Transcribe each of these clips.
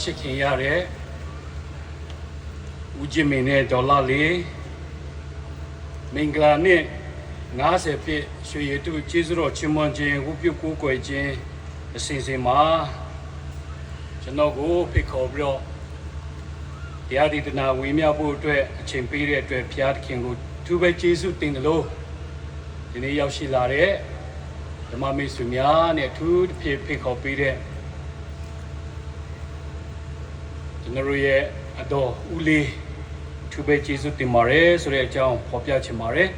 ချစ်ခင်ရတဲ့ ဦးကြီးမေနဲ့ ဒေါ်လှလှေ မင်္ဂလာနှစ် ငါးဆယ်ပြည့် ရွှေရတု ကျေးဇူးတော်ချီးမွမ်းခြင်း ဝတ်ပြုကိုးကွယ်ခြင်း အစီအစဉ်မှာ ကျွန်တော်ကိုဖိတ်ခေါ်ပြီးတော့ တရားဒေသနာဝင်မြဖို့အတွက် အချိန်ပေးတဲ့အတွက် ဘုရားသခင်ကို အထူးပဲကျေးဇူးတင်သလို ဒီနေ့ရောက်ရှိလာတဲ့ ဓမ္မမိတ်ဆွေများနဲ့ အထူးသဖြင့်ဖိတ်ခေါ်ပေးတဲ့ ကျွန်တော်တို့ရဲ့အဒေါ်ဦးလေး အထူးပဲကျေးဇူးတင်ပါတယ်ဆိုတဲ့အကြောင်း ဖော်ပြချင်ပါတယ်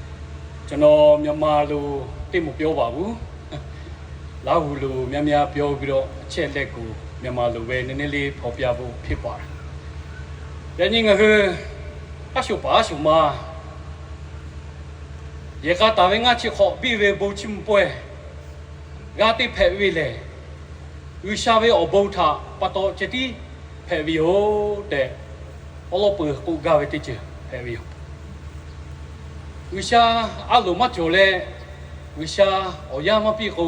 ။ ကျွန်တော်မြန်မာလိုသိပ်မပြောပါဘူး။ လားဟူလိုများများပြောပြီးတော့ အချက်အလက်ကို မြန်မာလိုပဲနည်းနည်းလေးဖော်ပြဖို့ဖြစ်ပါတယ်။ ယနေ့ငါတို့ အရှိုပါအရှိုမ ယဲကတာဝဲ ငါးဆံဃိးပြည့်ဝဲ ဘုံချစ်ပွဲ g'a teˇ hpehꞈ ve lehˬ, G'uiˬsha ve awˬ bon htaꞈ pa taw ceh tiˉ hpehꞈ ve yoˬ tehꞈ, awˉ lawˉ peuˬ k'oˆ gaˇ ve teˇ ceuˬ hpehꞈ ve yoˬ. G'uiˬsha a loˍ maˇ cawˬ leh, G'uiˬsha awˬ yanˇ maˇ piˇ k'o,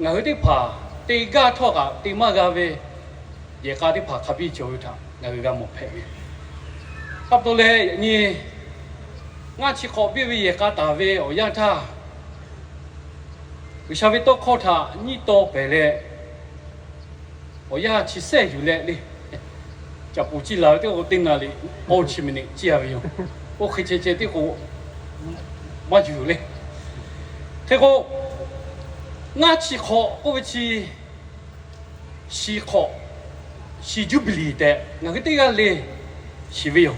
ngaˬ hui teˇ hpaˍ te gaˇ htawˇ kaꞈ te maˇ g'a ve yehˬ k'a teˇ hpaˍ hk'a biˇ cawˬ ve htaꞈ ngaˬ hui g'a mawˬ hpehꞈ ve. Hk'a pa taw leh, yaꞈ nyi ngaˇ chi hk'awꞈ biˇ ve yehˬ k'a taˍ ve awˬ yanˇ htaˇ, G'uiˬsha ve tawˇ hkawˇ htaꞈ nyiˇ taw pehˍ leh, awˬ yanˇ chi sehˉ yuˬ leh le, caꞈ puˍ ciˇ laˬ ve teˇ k'o teˇ naˍ riˍ awˇ chi miˬniꞈ ciˇ a ve yoˬ. Oˇ hk'e ceh ceh teˇ k'o maˇ yuˬ le. Hk'e k'o, ngaˇ chi hk'awꞈ k'oˆ ve chi, shi hk'awꞈ, shi juˇbiˍliˍ tehꞈ ngaˬ hui teˇ g'aˇ le shiˍ ve yoˬ.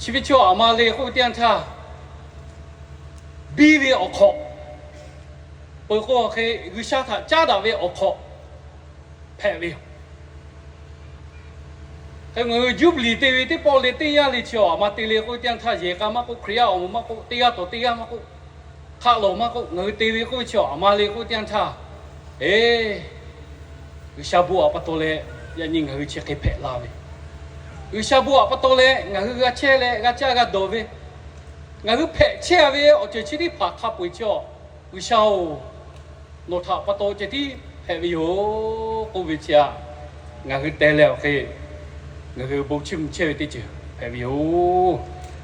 Chi ve chaw aˬ ma le k'oˆ ve teˇ yanˇ htaˇ, biˇ ve awˬ hk'awꞈ, peuˬ k'o hk'e G'uiˬsha htaꞈ caˉ daꞈ ve awˬ hk'awꞈ hpehꞈ ve yoˬ. Hk'e ngaˬ hui juˇbiˍliˍ te ve teˇ pawˆ leh teˇ yanˇ le chi aˬ ma te le k'oˆ ve teˇ yanˇ htaˇ, yehˬ k'a maˇ k'oˆ, Hkriꞈ yaˇ awˬ moˍ maˇ k'oˆ, teˇ g'aˇ tawˍ teˇ g'aˇ maˇ k'oˆ, hk'aˆ lawˬ maˇ k'oˆ, ngaˬ hui te ve k'oˆ ve chi aˬ ma le k'oˆ ve teˇ yanˇ htaˇ, eˬ, G'uiˬsha bon aꞈ pa taw leh, yaꞈ nyi ngaˬ hui chi hk'e hpehꞈ la ve. G'uiˬsha bon aꞈ pa taw leh ngaˬ hui g'a chehˇ leh g'a caˇ g'a dawˬ ve, ngaˬ hui hpehꞈ chehˇ ve awˬ ceuˬ chi teˇ hpaˍ hk'a peu-eˬ chi aˬ, G'uiˬsha-oˬ, nawˬ htaꞈ pa taw ceh tiˉ hpehꞈ ve yoˬ k'oˆ ve chi aꞈ, ngaˬ hui teh leh awˬ hk'e ngaˬ hui bon chiˇ mvuh chehˇ ve teˇ ceuˬ hpehꞈ ve yoˬ.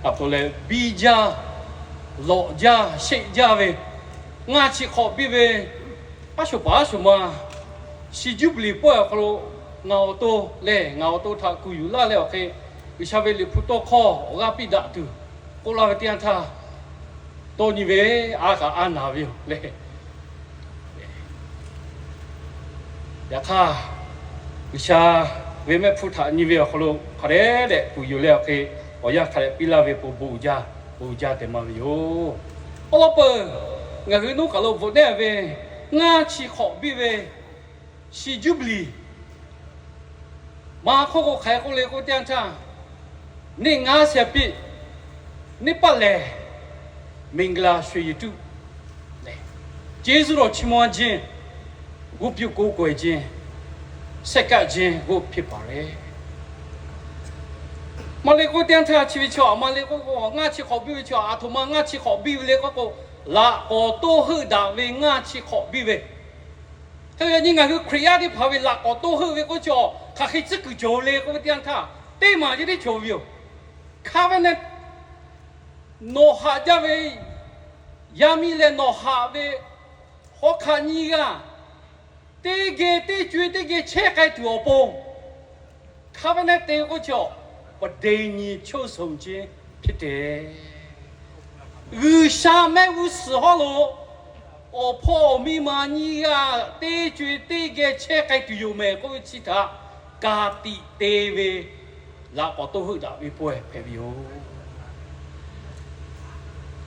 Aˬ pa taw leh biˇ jaˇ, lawꞈ jaˇ, sheˆ jaˇ ve, ngaˇ chi hk'awꞈ biˇ ve, aˉ shoˍ paˍ aˉ shoˍ ma, shi juˇbiˍliˍ pawehˇ awˬ hk'aw lo ngaˬ awˬ to lehˬ, ngaˬ awˬ to htaꞈ kuˬ yuˬ laˇ leh awˬ hk'e, G'uiˬsha ve Liꞈ hpu tawˇ hkawˇ awˬ g'aˇ piˇ daꞈ tuˬ k'oˆ laˇ ve teˇ yanˇ htaˇ, dawˇ nyi ve a kaꞈ a naˍ ve yoˬ le. Yaꞈ hk'aˇ, G'uiˬsha ve mehˆ hpfuhˇ htaꞈ nyi ve awˬ hk'aw lo hk'a dehꞈ dehꞈ kuˬ yuˬ leh awˬ hk'e, awˬ yanˇ hk'a dehꞈ piˇ laˇ ve pon bon uiˍ jaˇ, bon uiˍ jaˇ tehꞈ maˇ ve yoˬ. Awˬ lawn peuˬ, ngaˬ hui nuˇ kaˬ lo bvuhꞈ neˉ ve, ngaˇ chi hk'awꞈ biˇ ve shi juˇbiˍliˍ maˇ hk'oˆ k'o hk'aˬ hk'e k'oˆ le k'oˆ ve teˇ yanˇ htaˇ, နှစ်ငါးဆယ်ပြည့် နှစ်ပတ်လည် မင်္ဂလာရွှေရတု ကျေးဇူးတော်ချီးမွမ်းခြင်း ဝတ်ပြုကိုးကွယ်ခြင်း ဆက်ကပ်ခြင်းတို့ဖြစ်ပါတယ်. Maˇ le k'oˆ ve teˇ yanˇ htaˇ, chi ve chaw aˬ ma le k'oˆ k'o, ngaˇ chi hk'awꞈ biˇ ve chaw aˬ htoꞈ ma ngaˇ chi hk'awꞈ biˇ ve le k'oˆ k'o, laꞈ k'awꞈ toˇ heuˆ daꞈ ve ngaˇ chi hk'awꞈ biˇ ve. Hk'e yaꞈ nyi ngaˬ hui Hkriꞈ yaˇ teˇ hpaˍ ve laꞈ k'awꞈ toˇ heuˆ ve k'oˆ ve chi aˬ, hk'aˬ hk'e tcuhˉ kuiˬ cawˬ le k'oˆ ve teˇ yanˇ htaˇ, teˇ maˬ yeˇ teˇ cawˬ ve yoˬ. Hk'a ve ne, nawˬ haꞈ jaˇ ve yaˇ miˇ leh nawˬ haꞈ ve hawˉ hk'aˆ nyiˇ g'aˇ, teˇ geh teˇ co e teˇ geh chehˇ k'ai tuˬ awˬ pon, hk'a ve ne te k'oˆ ve chi aˬ, ပဋိညာဉ်ချုပ်ဆိုခြင်းဖြစ်တယ်. G'uiˬsha mehˆ g'uˇ suhˍ hawˉ lo awˬ hpawˇ awˬ miˇ ma nyiˇ g'aˇ teˇ co e teˇ geh chehˇ k'ai tuˬ yoˬ mehˍ k'oˆ ve chi htaꞈ ka tiꞈ te ve, laꞈ k'awꞈ toˇ heuˆ daꞈ ve pawehˇ hpehꞈ ve yoˬ.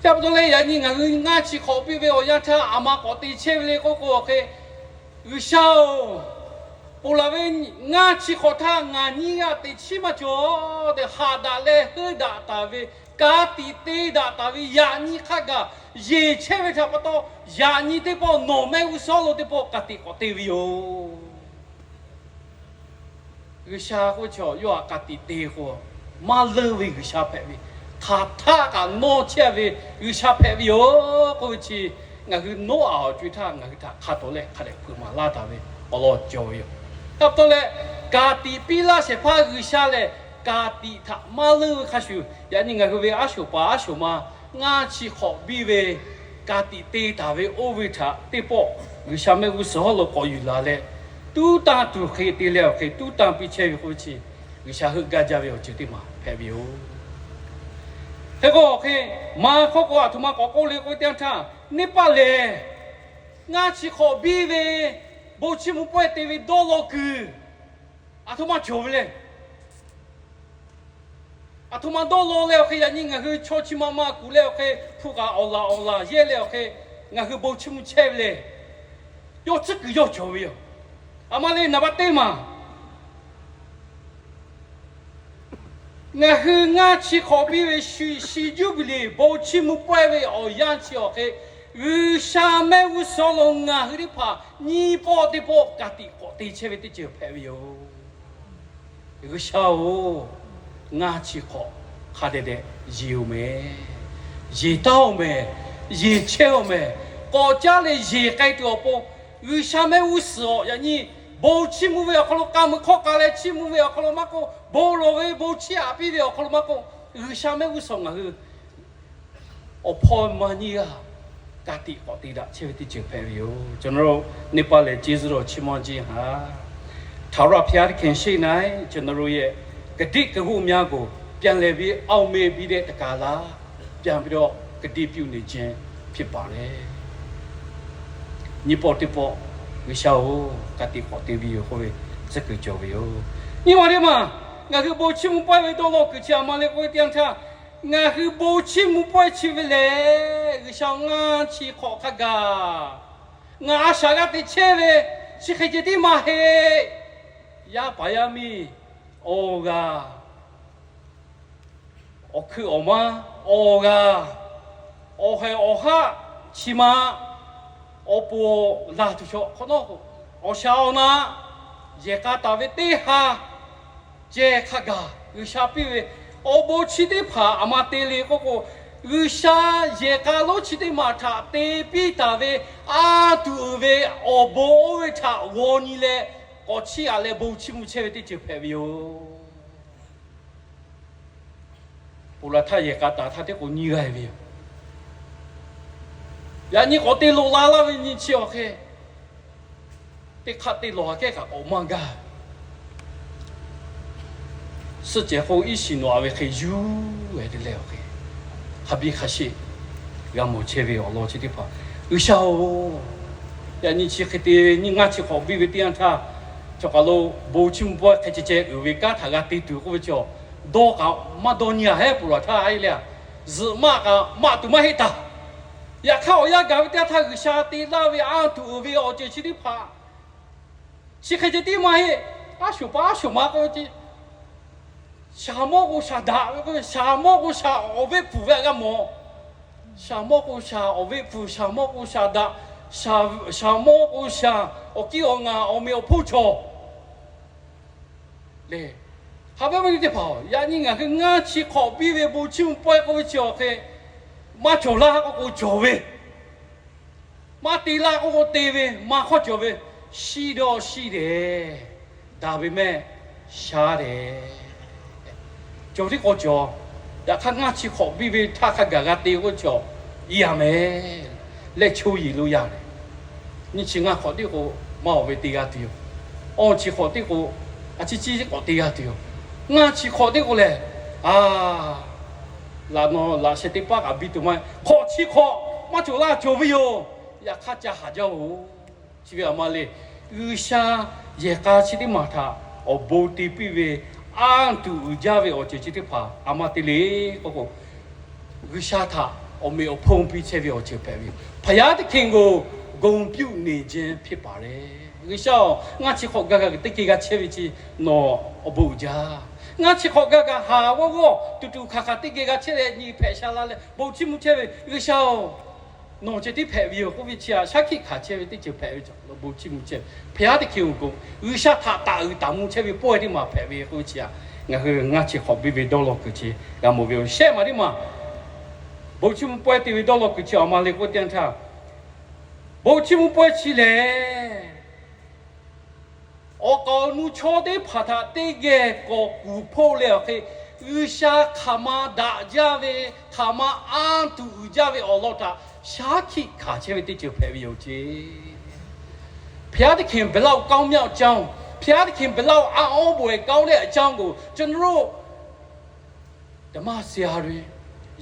Chi pa taw leh yaꞈ nyi ngaˬ hui ngaˇ chi hk'awꞈ biˇ ve awˬ yanˇ htaˇ aˬ ma k'awꞈ te chehˇ ve le k'oˆ k'o hk'e, G'uiˬsha-oˬ, ponˬ laˬ ve ngaˇ chi hk'awꞈ htaˇ ngaˬ nyiˇ g'aˇ teꞈ chiˉ maˇ cawˬ tehꞈ haꞈ daꞈ leh heuˆ daꞈ taˍ ve, ka tiꞈ te daꞈ taˍ ve yaꞈ nyi hk'a gaˬ yeˬ chehˇ ve htaꞈ pa taw, yaꞈ nyi teˇ pawˆ nawˬ mehˆ g'uˇ suhˍ hawˉ lo teˇ pawˆ ka tiꞈ k'awꞈ te ve yoˬ. G'uiˬsha k'oˆ ve chi aˬ, yawˇ htaꞈ ka tiꞈ te k'o, maˇ leunˇ ve G'uiˬsha hpehꞈ ve, hk'aˬ htaˆ kaꞈ nawˇ chehˇ ve G'uiˬsha hpehꞈ ve yoˬ k'oˆ ve chi, ngaˬ hui Noˉaꞈ awˬ co e htaˇ ngaˬ hui htaꞈ hk'a tawˍ leh hk'a dehꞈ hpeuꞈ maˍ laˇ taˍ ve awˬ lawn cawˬ ve yoˬ. Hk'a pa taw leh, ka tiꞈ piˇ laˇ shehˍ hpaˇ G'uiˬsha lehˬ, ka tiꞈ htaꞈ maˇ leuˆ ve hk'a shuˍ, yaꞈ nyi ngaˬ hui ve aˉ shoˍ paˍ aˉ shoˍ ma ngaˇ chi hk'awꞈ biˇ ve ka tiꞈ te taˍ ve oˇ ve htaꞈ teˇ pawˆ G'uiˬsha mehˆ g'uˇ suhˍ hawˉ lo k'awꞈ yuˬ laˬ leh, tuˉ tanˇ tuˬ hk'e te leh awˬ hk'e tuˉ tanˇ piˇ chehˇ ve k'oˆ ve chi, G'uiˬsha heuˆ gaˇ jaˇ ve awˬ ceuˬ teˇ maˬ hpehꞈ ve yoˬ. Hk'e k'o, hk'e maˇ hk'awˇ k'o, aˬ htoꞈ ma k'awꞈ k'oˆ le k'oˆ ve teˇ yanˇ htaˇ, neˇ paˆ lehˬ, ngaˇ chi hk'awꞈ biˇ ve bon chiˇ mvuh pawehˇ te ve dawˇ law kuiˬ aˬ htoꞈ ma cawˬ ve le. Aˬ htoꞈ ma dawˇ law leh awˬ hk'e, yaꞈ nyi ngaˬ hui chaw chi ma ma kuˬ leh awˬ hk'e, hpu kaꞈ awˬ laˬ awˬ laˬ yehˇ leh awˬ hk'e, ngaˬ hui bon chiˇ mvuh chehˇ ve le. Yawˇ tcuhˉ kuiˬ yawˇ cawˬ ve yoˬ. Aˬ ma le naˍ baˆ teˇ maˬ, ngaˬ hui ngaˇ chi hk'awꞈ biˇ ve shu shi juˇbiˍliˍ bon chiˇ mvuh pawehˇ ve awˬ yanˇ chi awˬ hk'e, G'uiˬsha mehˆ g'uˇ suhˍ lo ngaˬ hui teˇ hpaˍ nyiˇ pawˆ teˇ pawˆ ka tiꞈ k'awꞈ te chehˇ ve teˇ ceuˬ hpehꞈ ve yoˬ. G'uiˬsha-oˬ, ngaˇ chi hk'awꞈ hk'a dehꞈ dehꞈ yeˬ-oˬ mehˍ. Yeˬ taˉ-oˬ mehˍ. Yeˬ chehˇ-oˬ mehˍ. K'awꞈ caˉ leh yeˬ k'ai tuˬ awˬ pon, G'uiˬsha mehˆ g'uˇ suhˍ awˬ yaꞈ nyi bon chiˇ mvuh ve awˬ hk'aw lo k'a mui hk'awˇ k'a leh chiˇ mvuh ve awˬ hk'aw lo maˇ k'oˆ, bon lawˬ ve bon chiˇ aꞈ piˇ ve awˬ hk'aw lo maˇ k'oˆ, G'uiˬsha mehˆ g'uˇ suhˍ ngaˬ hui awˬ hpawˇ maˇ nyiˇ g'aˇ ka tiꞈ k'awꞈ te daꞈ chehˇ ve teˇ ceuˬ hpehꞈ ve yoˬ. ကျွန်တော်တို့ နှစ်ပတ်လည် ကျေးဇူးတော်ချီးမွမ်းခြင်းဟာ ထာဝရဘုရားသခင်ရှေ့၌ ကျွန်တော်တို့ရဲ့ ကတိကဝတ်များကို ပြန်လည်ပြီး အောက်မေ့ပြီးတဲ့တကယ်လား ပြန်ပြီးတော့ ကတိပြုနေခြင်း ဖြစ်ပါတယ်။ Nyiˇ pawˆ teˇ pawˆ, G'uiˬsha-oˬ, ka tiꞈ k'awꞈ te ve yoˬ k'oˆ ve tcuhˉ kuiˬ cawˬ ve yoˬ. Nyiˇ maˬ teˇ maˬ, ngaˬ hui bon chiˇ mvuh pawehˇ ve dawˇ law kuiˬ chi aˬ ma le k'oˆ ve teˇ yanˇ htaˇ, ngaˬ hui bon chiˇ mvuh pawehˇ chi ve lehˬ, G'uiˬsha ngaˇ chi hk'awꞈ hk'a gaˬ ngaˬ a shaꞈ g'a te chehˇ ve, chi hk'e ceh tiˉ maˇ heˆ. Yaˇ paˍ yaˇ miˇ awˬ g'aˇ, awˬ hkui awˬ maˇ awˬ g'aˇ, awˬ haiˬ awˬ haˆ chi ma, awˬ pon laˬ tuˬ chaw hk'awꞈ nawˉ, awˬ shaˍ awˬ na yehˬ k'a taˍ ve teˇ ha ceh hk'a gaˬ G'uiˬsha piˇ ve awˬ bon chi teˇ hpaˍ aˬ ma te le k'oˆ k'o, G'uiˬsha yehˬ k'a lonˉ chi teˇ maˬ htaꞈ te piˇ taˍ ve a tuˬ uiˍ ve awˬ bon oˇ ve htaꞈ g'aw nyi leh, k'awꞈ chiˇ aꞈ leh bon chiˇ mvuh chehˇ ve teˇ ceuˬ hpehꞈ ve yoˬ. Ponˬ laˬ htaˇ yehˬ k'a taˍ htaˇ teˇ k'o nyiˇ g'aˇ ve yoˬ. Yaꞈ nyi k'awꞈ te loꞈ la laˇ ve nyi chi awˬ hk'e, teˇ hk'aˆ teˇ lawˬ aꞈ kehˉ kaꞈ k'awꞈ maˇ gaˇ. Suhˆ cehˬ k'o iˉ shiˍ nawꞈ a ve hk'e yuˬ-e te leh awˬ hk'e, hk'a biˇ hk'a sheˆ g'a mawˬ chehˇ ve awˬ lawn chi teˇ hpaˍ, G'uiˬsha-oˬ, yaꞈ nyi chi hk'e te nyiˇ ngaˇ chi hk'awꞈ biˇ ve teˇ yanˇ htaˇ, chaw kaˬ lo bon chiˇ mvuh pawehˇ hk'e ceh ceh uiˍ ve kanˉ htaꞈ g'a te tuˬ k'oˆ ve chaw, dawˇ kaꞈ maˇ dawˇ nyi-a heˉ ponˬ laˬ htaˇ a e le-a, zuhꞈ maˆ kaꞈ maˆ tuˬ maˇ heˆ taˍ. Yaꞈ hk'aˇ awˬ yanˇ gaˬ ve teˇ yanˇ htaˇ G'uiˬsha te laˇ ve a tuˬ uiˍ ve awˬ ceuˬ chi teˇ hpaˍ chi hk'e ceh tiˉ maˇ heˆ. Aˉ shoˍ paˍ aˉ shoˍ ma k'oˆ ve, shaˍ mawˇ k'o shaˍ daꞈ ve k'o, shaˍ mawˇ k'o shaˍ awˬ veˆ pfuhˍ ve aꞈ g'a mawˬ. Shaˍ mawˇ k'o shaˍ awˬ veˆ pfuhˍ, shaˍ mawˇ k'o shaˍ daꞈ, shaˍ mawˇ k'o shaˍ awˬ kiˇ awˬ ngaˬ awˬ meꞈ awˬ hponˇ cawˬ le. Haꞈ ve awˬ viˉ awˬ nyi teˇ hpaˍ-oˬ, yaꞈ nyi ngaˬ hui ngaˇ chi hk'awꞈ biˇ ve bon chiˇ mvuh pawehˇ k'oˆ ve chi awˬ hk'e, maˇ cawˬ laˇ k'oˆ k'o cawˬ ve, maˇ te laˇ k'oˆ k'o te ve, maˇ hk'awˇ cawˬ ve, shiˉ dawˇ shiˉ dehꞈ, daꞈ ve mehˆ shaˉ dehꞈ, cawˬ teˇ k'aw cawˬ. Yaꞈ hk'aˇ ngaˇ chi hk'awꞈ biˇ ve htaˇ hk'a gaˬ g'a te k'oˆ cawˬ, i yaˇ mehˍ leh cho yeˬ lo yaˇ leh, nyiˇ chi ngaˇ hk'awꞈ teˇ k'o maˇ awˬ ve te g'a tuˬ yoˬ. Awˇ chi hk'awꞈ teˇ k'o a ciˉ ciˉ k'awꞈ te g'a tuˬ yoˬ. Ngaˇ chi hk'awꞈ teˇ k'o lehˬ, a, laꞈ naw laꞈ sheh teˇ paˉ kaꞈ biˇ tuˬ maˇ heˆ. Hk'awꞈ chi hk'awꞈ maˇ cawˬ laˇ cawˬ ve yoˬ. Yaꞈ hk'aˇ ca haꞈ jaˇ-oˬ. Chi ve aˬ ma le, G'uiˬsha yehˬ k'a chi teˇ maˬ htaꞈ awˬ bon te piˇ ve, anˇ tuˬ uiˍ jaˇ ve awˬ ceuˬ chi teˇ hpaˍ aˬ ma te le k'oˆ k'o, G'uiˬsha htaꞈ awˬ meꞈ awˬ hponˇ piˇ chehˇ ve awˬ ceuˬ hpehꞈ ve yoˬ. ဘုရားသခင်ကို ဂုဏ်ပြုနေခြင်း ဖြစ်ပါတယ်. G'uiˬsha-oˬ, ngaˇ chi hk'awꞈ gaˇ g'a teˇ geh g'a chehˇ ve chi nawˬ awˬ bon uiˍ jaˇ. Ngaˇ chi hk'awꞈ gaˇ g'a haˍ g'awˇ g'awˇ tuˬ tuˬ hkanˍ hkanˍ teˇ geh g'a chehˇ leh nyi hpehꞈ sha la leh bon chiˇ mvuh chehˇ ve G'uiˬsha-oˬ, nawˬ ceh tiˉ hpehꞈ ve yoˬ k'oˆ ve chi aꞈ shaˉ hkiˆ hkanˍ chehˇ ve teˇ ceuˬ hpehꞈ ve chaw lo bon chiˇ mvuh chehˇ ve ဘုရားသခင်ကို G'uiˬsha htaꞈ taˍ uiˍ taˍ mvuh chehˇ ve pawehˇ teˇ maˬ hpehꞈ ve k'oˆ ve chi aꞈ, ngaˬ hui ngaˇ chi hk'awꞈ biˇ ve dawˇ law kuiˬ chi g'a mawˬ ve yoˬ. Shehˆ maˬ teˇ maˬ, bon chiˇ mvuh pawehˇ te ve dawˇ law kuiˬ chi aˬ ma le k'oˆ teˇ yanˇ htaˇ, bon chiˇ mvuh pawehˇ chi lehˬ, Awˬ k'aoˍ nuˇ chaw teˇ hpaˍ htaꞈ teˇ geh k'awꞈ kuˬ hpoˆ leh awˬ hk'e, G'uiˬsha hk'aˬ ma daꞈ jaˇ ve, hk'aˬ ma anˇ tuˬ uiˍ jaˇ ve awˬ lawn htaꞈ shaˉ hkiˆ hkanˍ chehˇ ve teˇ ceuˬ hpehꞈ ve yoˬ ceˇ. ဘုရားသခင် ဘယ်လောက်ကောင်းမြတ်ကြောင်း၊ ဘုရားသခင် ဘယ်လောက်အံ့ဩဖွယ်ကောင်းတဲ့အကြောင်းကို ကျွန်တော်တို့ ဓမ္မဆရာတွေ၊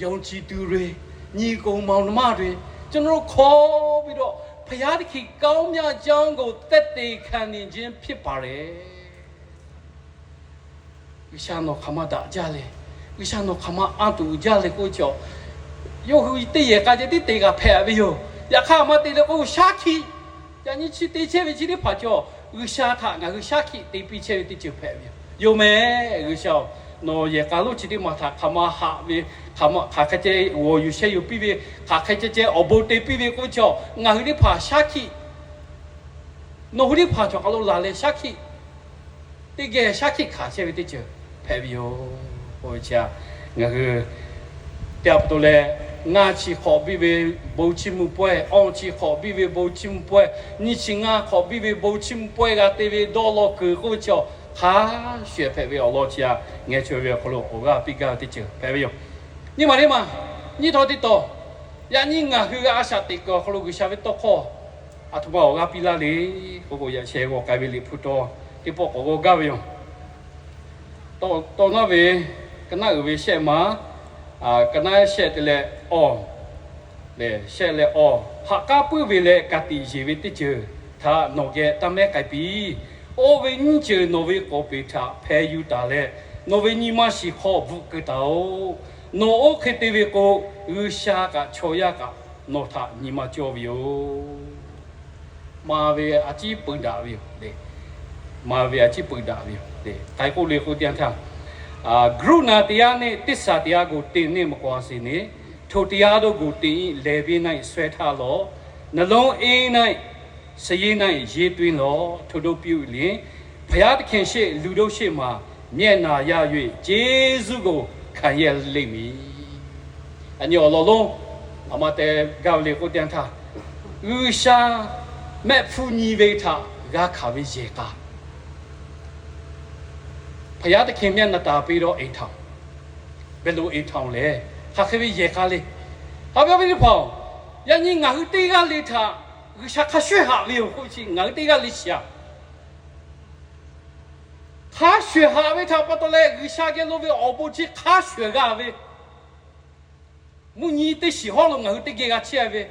ယုံကြည်သူတွေ၊ ညီအစ်ကိုမောင်နှမတွေ၊ ကျွန်တော်တို့ခေါ်ပြီးတော့ ဘုရားသခင်ကောင်းမြတ်ကြောင်းကို သက်သေခံနေခြင်းဖြစ်ပါတယ်။ G'uiˬsha nawˬ hk'aˬ ma daꞈ jaˇ le. G'uiˬsha nawˬ hk'aˬ ma anˇ tuˬ uiˍ jaˇ le k'oˆ ve chi, yawˇ hui teˇ yehˬ k'a ceh tiˉ te g'a hpehꞈ ve yoˬ. Yaꞈ hk'aˇ, a ma te leh k'o, shaˉ hkiˆ, yaꞈ nyi chi te chehˇ ve chi teˇ hpaˍ cawˬ, G'uiˬsha htaꞈ ngaˬ hui shaˉ hkiˆ te piˇ chehˇ ve teˇ ceuˬ hpehꞈ ve yoˬ. Yoˬ meh, G'uiˬsha-oˬ, nawˬ yehˬ k'a lonˉ chi teˇ maˬ htaꞈ hk'aˬ ma haꞈ ve, hk'aˬ hk'e ceh g'awˬ yuˬ sheh yuˬ piˇ ve, hk'aˬ hk'e ceh ceh awˬ bon te piˇ ve k'oˆ ve chi, ngaˬ hui teˇ hpaˍ shaˉ hkiˆ, nawˬ hui teˇ hpaˍ cawˬ k'aˬ lo laˬ leh shaˉ hkiˆ, teˇ geh shaˉ hkiˆ hkanˍ chehˇ ve teˇ ceuˬ hpehꞈ ve yoˬ. K'oˆ ve chi, ngaˬ hui teˇ g'aˇ pa taw leh, ngaˇ chi hk'awꞈ biˇ ve bon chiˇ mvuh pawehˇ, awˇ chi hk'awꞈ biˇ ve bon chiˇ mvuh pawehˇ, nyiˇ chi ngaˇ hk'awꞈ biˇ ve bon chiˇ mvuh pawehˇ g'a te ve dawˇ law kuiˬ k'oˆ ve chi, hk'a shuˍ hpehꞈ ve awˬ lawn chi a, ngeh chaweh ve awˬ hk'aw lo awˬ g'aˇ piˇ gaˇ ve teˇ ceuˬ hpehꞈ ve yoˬ. Nyiˇ maˬ teˇ maˬ, nyiˇ htawˇ teˇ taw, yaꞈ nyi ngaˬ hui g'a a shaꞈ teꞈ kuiˬ awˬ hk'aw lo G'uiˬsha ve tawˇ hkawˇ aˬ htoꞈ ma awˬ g'aˇ piˇ laˇ le k'oˆ k'o, yaꞈ sheh g'aw k'ai ve Liꞈ hpu taw teˇ pawˆ k'awꞈ g'aw gaˇ ve yoˬ. Tawˇ naˉ ve, ka naˉ uiˍ ve shehˆ ma, ka naˉ shehˆ te leh awˬ, lehˬ shehˆ leh awˬ, haꞈ k'aˉ puiˉ ve leh ka tiꞈ yeˬ ve teˇ ceuˬ htaꞈ nawˬ geh taˇ mehˉ k'ai piˇ. Oˇ ve nyiˇ ceuˬ nawˬ ve k'awˍ peˍ htaꞈ hpeh yuˬ taˍ leh, nawˬ ve nyi ma shiˍ hk'aw bvuhꞈ keu taˍ-oꞈ. Nawˬ oˇ hk'e te ve k'o, G'uiˬsha kaꞈ chaw yaˇ kaꞈ nawˬ htaꞈ nyi ma cawˇ ve yoˬ. Maˍ ve a ciˉ peu daꞈ ve yoˬ le. Maˍ ve a ciˉ peu daꞈ ve yoˬ le. K'ai k'oˆ le k'o teˇ yanˇ htaˇ, กรุณาတရားနှင့် သစ္စာတရားကို သင်နှင့်မကွာစေနှင့်။ ထိုတရားတို့ကို သင်၏လည်ပင်း၌ ဆွဲထားလော့။ နှလုံးအင်း၌ စာရင်း၌ ရေးသွင်းလော့။ ထိုသို့ပြုလျှင် ဘုရားသခင်ရှေ့၊ လူတို့ရှေ့မှာ မျက်နှာရ၍ ကျေးဇူးကို ခံရလိမ့်မည်. Aˬ nyi awˬ lawn lonˉ, aˬ ma te gaˇ ve le k'o teˇ yanˇ htaˇ, G'uiˬsha mehˆ hpfuhˇ nyi ve htaꞈ g'a hkanˍ ve yehˬ k'a, ဘုရားသခင်မျက်နှာသာ ပေးသော အိမ်ထောင်, ဘယ်လိုအိမ်ထောင်လဲ, hk'aˬ hk'e ve yehˬ k'a le. Haꞈ ve awˬ viˉ teˇ hpaˍ-oˬ, yaꞈ nyi ngaˬ hui teˇ g'aˇ le htaꞈ G'uiˬsha hk'a shuˍ haꞈ ve yoˬ k'o chi, ngaˬ hui teˇ g'aˇ le shiˍ-a. Hk'a shuˍ haꞈ ve htaꞈ pa taw leh, G'uiˬsha geh lo ve awˬ bon chi hk'a shuˍ g'a ve, mvuhˇ nyi teˇ shiˍ hawˉ lo ngaˬ hui teˇ geh g'a chehˇ ve,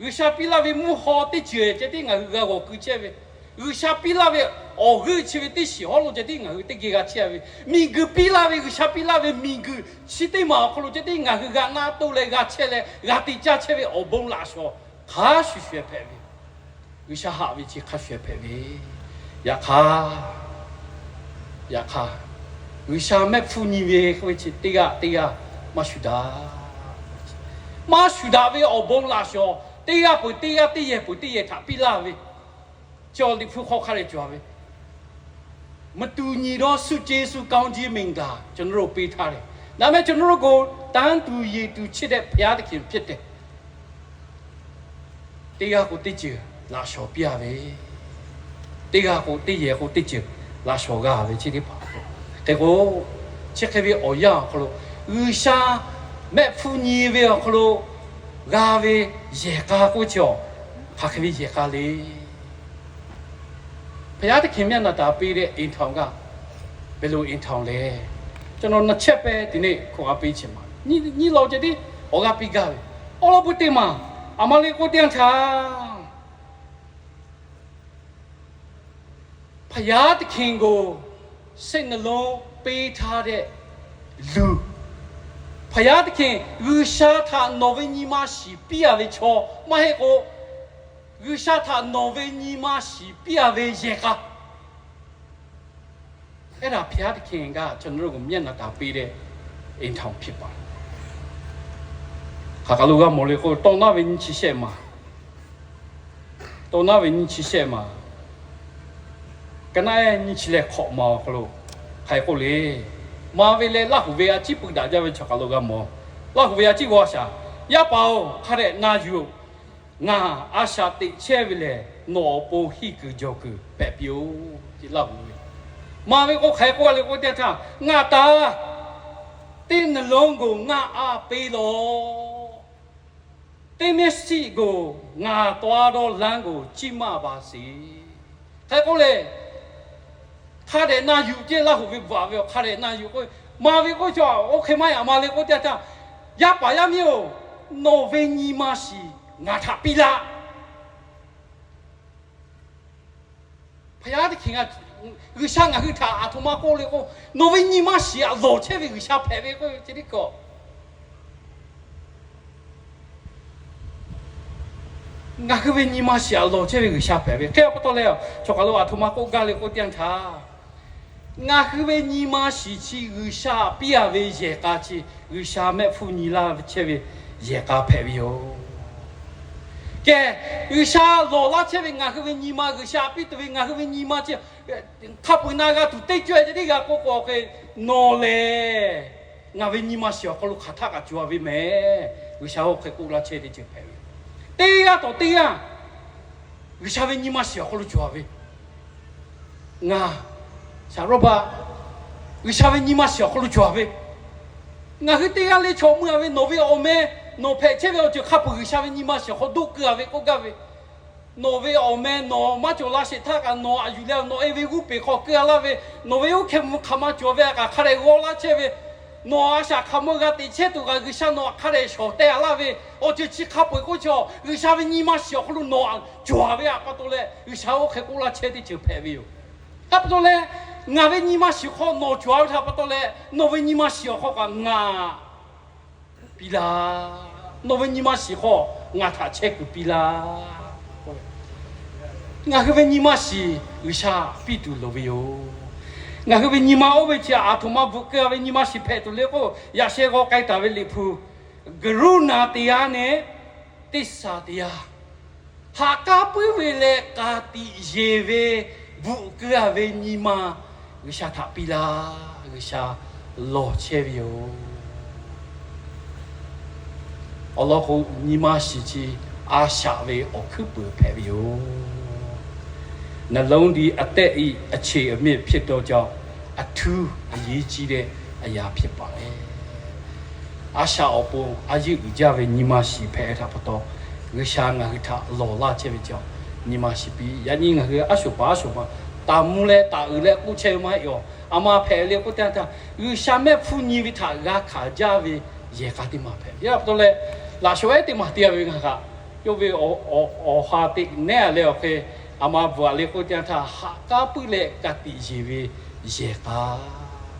G'uiˬsha piˇ laˇ ve mvuhˇ haw teˇ ceuˬ ceh tiˉ ngaˬ hui g'a g'awˬ keu chehˇ ve, G'uiˬsha piˇ laˇ ve awˬ g'euˆ chi ve teˇ shiˍ hawˉ lo ceh tiˉ ngaˬ hui teˇ geh g'a chehˇ ve, miˬguiˬ piˇ laˇ ve, G'uiˬsha piˇ laˇ ve miˬguiˬ chi teˇ maˬ awˬ hk'aw lo ceh tiˉ ngaˬ hui g'a naˆ toˆ leh g'a chehˇ leh g'a te caˇ chehˇ ve awˬ bon laꞈ shawnˍ hk'a shuˍ shuˍ hpehꞈ ve, G'uiˬsha haꞈ ve chi hk'a shuˍ hpehꞈ ve. Yaꞈ hk'aˇ, yaꞈ hk'aˇ, G'uiˬsha mehˆ hpfuhˇ nyi ve k'oˆ ve chi teˇ g'aˇ teˇ g'aˇ maˇ shuˍ daꞈ. Maˇ shuˍ daꞈ ve awˬ bon laꞈ shawnˍ teˇ g'aˇ peuˬ teˇ g'aˇ, teˇ yehˬ peuˬ teˇ yehˬ htaꞈ piˇ laˇ ve, cawˬ Liꞈ hpu hk'aw hk'a dehꞈ cawˬ ve, မတူညီသော ဆုကျေးဇူးကောင်းကြီးမင်္ဂလာ ကျွန်တော်တို့ပေးထားတယ်။ ဒါပေမဲ့ ကျွန်တော်တို့ကို တန်းတူရည်တူချစ်တဲ့ ဘုရားသခင်ဖြစ်တယ်။ Teˇ g'aˇ k'o teˇ ceuˬ laꞈ shawnˍ piˇ-a ve, teˇ g'aˇ k'o teˇ yehˬ k'o teˇ ceuˬ laꞈ shawnˍ g'a ve chi teˇ hpaˍ. Hk'e k'o, chi hk'e ve awˬ yanˇ awˬ hk'aw lo, G'uiˬsha mehˆ hpfuhˇ nyi ve awˬ hk'aw lo g'a ve yehˬ k'a k'oˆ chi-awˬ, hk'aˬ hk'e ve yehˬ k'a le. ဘုရားသခင်မျက်နှာသာပေးတဲ့ အိမ်ထောင်က ဘယ်လိုအိမ်ထောင်လဲ။ ကျွန်တော် နှစ်ချက်ပဲ ဒီနေ့ ခွန်အားပေးချင်ပါတယ်. Nyiˇ law ceh tiˉ awˬ g'aˇ piˇ gaˇ ve, awˬ lawn pui teˇ maˬ, aˬ ma le k'o teˇ yanˇ htaˇ, ဘုရားသခင်ကို စိတ်နှလုံးပေးထားတဲ့လူ၊ ဘုရားသခင် G'uiˬsha htaꞈ nawˬ ve nyi ma shiˍ piˇ-a ve chaw maˇ heˆ k'o, G'uiˬsha htaꞈ nawˬ ve nyi ma shiˍ piˇ-a ve yehˬ k'a. အဲ့ဒါ ဘုရားသခင်က ကျွန်တော်တို့ကို မျက်နှာသာပေးတဲ့ အိမ်ထောင်ဖြစ်ပါတယ်. Hk'aˬ hk'aˬ lo g'a mawˬ le k'o, tawˇ naˉ ve nyiˇ chi shehˆ maˬ, tawˇ naˉ ve nyiˇ chi shehˆ maˬ, ka naˉ ehˉ nyiˇ chi leh hk'awꞈ maˬ awˬ hk'aw lo hk'aˬ hk'e k'oˆ le. Maˍ ve leh Laˇ huˍ ve a ciˉ pui daꞈ jaˇ ve chaw hk'aˬ lo g'a mawˬ. Laˇ huˍ ve a ciˉ g'aw shaˍ, Yaˇ paˍ-oˬ, hk'a dehꞈ na yuˬ-oˬ. Ngaˬ a shaꞈ teꞈ chehˇ ve lehˬ, nawˬ awˬ pon henˇ kuiˬ jawˬ kuiˬ hpehꞈ piˇ-oˬ, ce laˇ ve. Maˇ ve k'o, hk'aˬ hk'e k'oˆ a le k'oˆ teˇ yanˇ htaˇ, ngaˬ taˍ teˇ naˬ lonˉ g'oˬ ngaˇ a peˇ lawˬ. Teˇ mehˇ shiˆ g'oˬ ngaˬ taw a dawˇ lanˉ g'oˬ ciˇ maˇ ba sheˍ. Hk'e k'oˆ le, hk'a dehꞈ na yuˬ ce laˇ hoꞈ ve bvuhꞈ ve awˬ hk'a dehꞈ na yuˬ k'o, maˇ ve k'oˆ chaw oˇ hk'e maˇ yaꞈ ma le k'oˆ teˇ yanˇ htaˇ, yaˇ paˍ yaˇ miˇ-oˬ, nawˬ ve nyi ma shiˍ ngaˬ htaꞈ piˇ laˇ. Hpaˍ yaˇ teˇ hkeh, G'uiˬsha ngaˬ hui htaꞈ aˬ htoꞈ ma k'oˆ le k'o, nawˬ ve nyi ma shiˍ aꞈ lawˬ chehˇ ve G'uiˬsha hpehꞈ ve k'oˆ ve ce tiˉ kaꞈ, ngaˬ hui ve nyi ma shiˍ aꞈ lawˬ chehˇ ve G'uiˬsha hpehꞈ ve hk'e pa taw leh, chaw kaˬ lo aˬ htoꞈ ma k'oˆ gaˇ le k'oˆ teˇ yanˇ htaˇ, ngaˬ hui ve nyi ma shiˍ chi G'uiˬsha piˇ a ve yehˬ k'a chi, G'uiˬsha mehˆ hpfuhˇ nyi laˇ chehˇ ve yehˬ k'a hpehꞈ ve yoˬ. Kehˬ, G'uiˬsha lawˬ laˇ chehˇ ve ngaˬ hui ve nyi ma, G'uiˬsha piˇ tuˬ ve ngaˬ hui ve nyi ma chi hk'a peu-eˬ na g'a tuˬ teˇ cawehˇ ce teˇ g'a k'oˆ k'o hk'e, nawˬ lehˬ ngaˬ ve nyi ma shiˍ awˬ hk'aw lo hk'aˬ htaˆ kaꞈ cawˬ a ve mehˍ. G'uiˬsha oˇ hk'e k'oˆ laˇ chehˇ teˇ ceuˬ hpehꞈ ve. Teˇ g'aˇ tawꞈ teˇ g'aˇ G'uiˬsha ve nyi ma shiˍ awˬ hk'aw lo cawˬ a ve, ngaˬ shaˍ rawˇ baˆ G'uiˬsha ve nyi ma shiˍ awˬ hk'aw lo cawˬ a ve, ngaˬ hui teˇ g'aˇ le chaw mui a ve nawˬ ve awˬ meh, nawˬ hpehꞈ chehˇ ve awˬ ceuˬ hk'a peu-eˬ G'uiˬsha ve nyi ma shiˍ awˬ hk'aw doˆ keu a ve k'oˆ gaˇ ve, nawˬ ve awˬ meh nawˬ maˇ cawˬ la sheˍ htaˇ kaꞈ nawˬ aꞈ yuˬ leh nawˬ e ve g'uˇ peˬ hk'aw keu a laˇ ve, nawˬ ve oˇ hkeh mvuh hk'aˬ ma cawˬ ve a kaꞈ hk'a dehꞈ g'aw laˇ chehˇ ve, nawˬ a shaꞈ hk'aˬ mawˇ g'a teꞈ chehˇ tuˬ kaꞈ G'uiˬsha nawˬ aꞈ hk'a dehꞈ shawˍ teh a laˇ ve, awˬ ceuˬ chi hk'a peu-eˬ k'oˆ chaw G'uiˬsha ve nyi ma shiˍ awˬ hk'aw lo nawˬ aꞈ cawˬ a ve a pa taw leh G'uiˬsha oˇ hk'e k'oˆ laˇ chehˇ teˇ ceuˬ hpehꞈ ve yoˬ. Hk'a pa taw leh, ngaˬ ve nyi ma shiˍ hk'aw nawˬ cawˬ a ve htaꞈ pa taw leh nawˬ ve nyi ma shiˍ awˬ hk'aw kaꞈ ngaˬ piˇ laˇ. Nawˬ ve nyi ma shiˍ hk'aw ngaˬ htaꞈ chehˇ kuiˬ piˇ laˇ. Ngaˬ hui ve nyi ma shiˍ G'uiˬsha piˇ tuˬ loˍ ve yoˬ. Ngaˬ hui ve nyi ma oˇ ve chi aˬ htoꞈ ma bvuhꞈ keu a ve nyi ma shiˍ hpehꞈ tuˬ le k'o, yaꞈ sheh g'aw k'ai taˍ ve Liꞈ hpu, กรุณา teˇ yanˇ ne, teˇ sa teˇ yanˇ, ha k'aˉ puiˉ ve leh ka tiꞈ yeˬ ve bvuhꞈ keu a ve nyi ma G'uiˬsha htaꞈ piˇ laˇ. G'uiˬsha lawˬ chehˇ ve yoˬ. Awˬ lawn k'o, nyi ma shiˍ chi a shaꞈ ve awˬ hkuiˉ puiˍ hpehꞈ ve yoˬ. နှလုံးသည် အသက်၏ အခြေအမြစ် ဖြစ်သောကြောင့် အထူးအရေးကြီးတဲ့ အရာဖြစ်ပါတယ်. A shaꞈ awˬ pon a yeˇ uiˍ jaˇ ve nyi ma shiˍ hpehꞈ ve htaꞈ pa taw, G'uiˬsha ngaˬ hui htaꞈ lawˬ laˇ chehˇ ve ca nyi ma shiˍ piˇ. Yaꞈ nyi ngaˬ hui a shoˍ paˍ a shoˍ ma taˍ mvuh leh taˍ uiˍ leh k'oˆ chehˇ ve maˇ heˆ awˬ. A ma hpehꞈ le k'oˆ teˇ yanˇ htaˇ, G'uiˬsha mehˆ hpfuhˇ nyi ve htaꞈ g'a hkanˍ jaˇ ve yehˬ k'a teˇ ma hpehꞈ ve pa taw leh, laꞈ shawˍ ehˉ teˇ ma te a ve ngaˬ htaꞈ yawˇ ve awˬ ha teꞈ nehˉ a leh awˬ hk'e, a ma bvuhꞈ a le k'oˆ teˇ yanˇ htaˇ, ha k'aˉ puiˉ leh ka tiꞈ yeˬ ve yehˬ k'a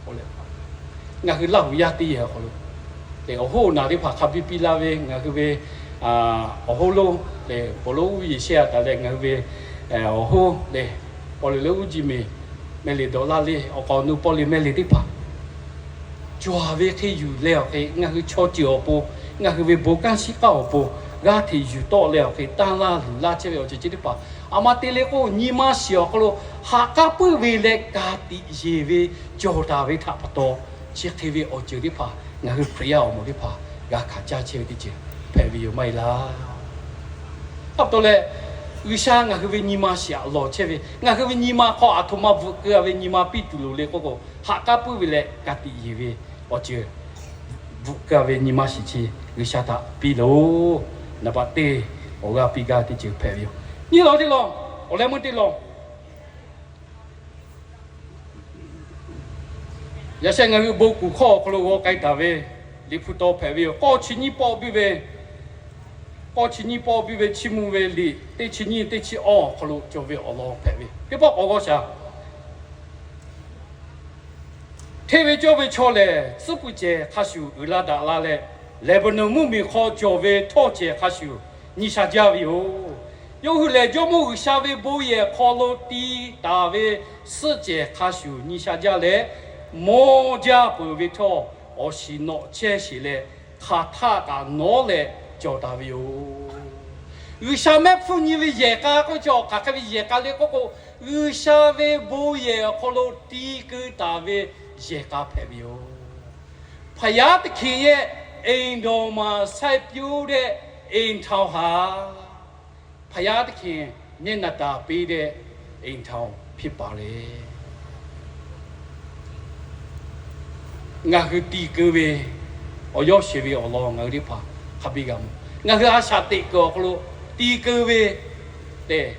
k'oˆ leh, ngaˬ hui Laˇ huˍ yaˇ teˇ yehˬ awˬ hk'aw lo, awˬ hoˉ awˬ naˬ teˇ hpaˍ hk'a biˇ piˇ laˇ ve ngaˬ hui ve awˬ hoˉ lonˉ lehˬ, paw lo uˉ yeˬ shehˇ a taˍ leh ngaˬ hui ve awˬ hoˉ lehˬ, paw le le uˉ ji meˍ, mehˇ le dawˬ laˇ le awˬ k'aw nu paw le mehˇ le teˇ hpaˍ cawˬ ve hk'e yuˬ leh awˬ hk'e, ngaˬ hui chaw ceuˬ awˬ pon, ngaˬ hui ve bon kanˉ shiˉ k'aˇ awˬ pon g'aˇ hteꞈ yuˬ tawˆ leh awˬ hk'e, tanˇ laˇ luˬ laˇ chehˇ ve awˬ ceuˬ chi teˇ hpaˍ a ma te le k'o, nyi ma shiˍ awˬ hk'aw lo ha k'aˉ puiˉ ve leh ka tiꞈ yeˬ ve cawˬ taˍ ve htaꞈ pa taw, chi hk'e ve awˬ ceuˬ teˇ hpaˍ ngaˬ hui Hkriꞈ yaˇ awˬ moˍ teˇ hpaˍ g'a hkanˍ caˇ chehˇ ve teˇ ceuˬ hpehꞈ ve yoˬ maˇ heˆ laˇ. Hk'a pa taw leh, G'uiˬsha ngaˬ hui ve nyi ma shiˍ aꞈ lawˬ chehˇ ve, ngaˬ hui ve nyi ma hk'aw aˬ htoꞈ ma bvuhꞈ keu a ve nyi ma piˇ tuˬ loˍ le k'oˆ k'o, ha k'aˉ puiˉ ve leh ka tiꞈ yeˬ ve awˬ ceuˬ bvuhꞈ keu a ve nyi ma shiˍ chi G'uiˬsha htaꞈ piˇ loˬ. Naˍ baꞈ teˇ awˬ g'aˇ piˇ gaˇ teˇ ceuˬ hpehꞈ ve yoˬ. Nyiˇ lawˬ teˇ lawˬ, awˬ leh meuˇ teˇ lawˬ, yaꞈ sheh ngaˬ hui bon kuˬ hkawˇ awˬ hk'aw lo g'aw k'ai taˍ ve Liꞈ hpu taw hpehꞈ ve yoˬ. K'awˇ chi nyiˇ pawˆ biˇ ve, k'awˇ chi nyiˇ pawˆ biˇ ve chiˇ mvuh ve liꞈ teˇ chi nyiˇ teˇ chi awˇ awˬ hk'aw lo cawˬ ve awˬ lawn hpehꞈ ve. Teˇ pawˆ k'awꞈ g'aw shaˍ. Hteˇ ve cawˇ ve chaw lehˬ, tcuhˉ puiˍ cehˬ hk'a shuˍ uiˍ la daꞈ la leh, Leˍbaˍnonˍ mvuhˇmiˬ hk'aw cawˬ ve htawˇ cehˬ hk'a shuˍ nyi sha jaˇ ve yoˬ. Yawˇ hui lehˬ, Jawˇmawˇ G'uiˬsha ve bon yehˬ hk'aw lo ti taˍ ve suhˆ cehˬ hk'a shuˍ nyi sha jaˇ leh, mawˇ jaˇ peuˬ ve htawˇ, awˬ shiˍ nawꞈ chehˇ sheˍ leh, hk'aˬ htaˆ kaꞈ nawˉ leh cawˬ taˍ ve yoˬ. G'uiˬsha mehˆ hpfuhˇ nyi ve yehˬ k'a k'oˆ ve chi awˬ hk'aˬ hk'e ve yehˬ k'a le k'oˆ k'o, G'uiˬsha ve bon yehˬ awˬ hk'aw lo ti keu taˍ ve yehˬ k'a hpehꞈ ve yoˬ. ဘုရားသခင်ရဲ့ အိမ်တော်မှာ စိုက်ပျိုးတဲ့ အိမ်ထောင်ဟာ ဘုရားသခင်မျက်နှာသာပေးတဲ့ အိမ်ထောင်ဖြစ်ပါတယ်. Ngaˬ hui ti keu ve awˬ yawˇ sheˍ ve awˬ lawn ngaˬ hui teˇ hpaˍ hk'a biˇ g'a mawˬ. Ngaˬ hui a shaꞈ teꞈ kuiˬ awˬ hk'aw lo ti keu ve tehꞈ,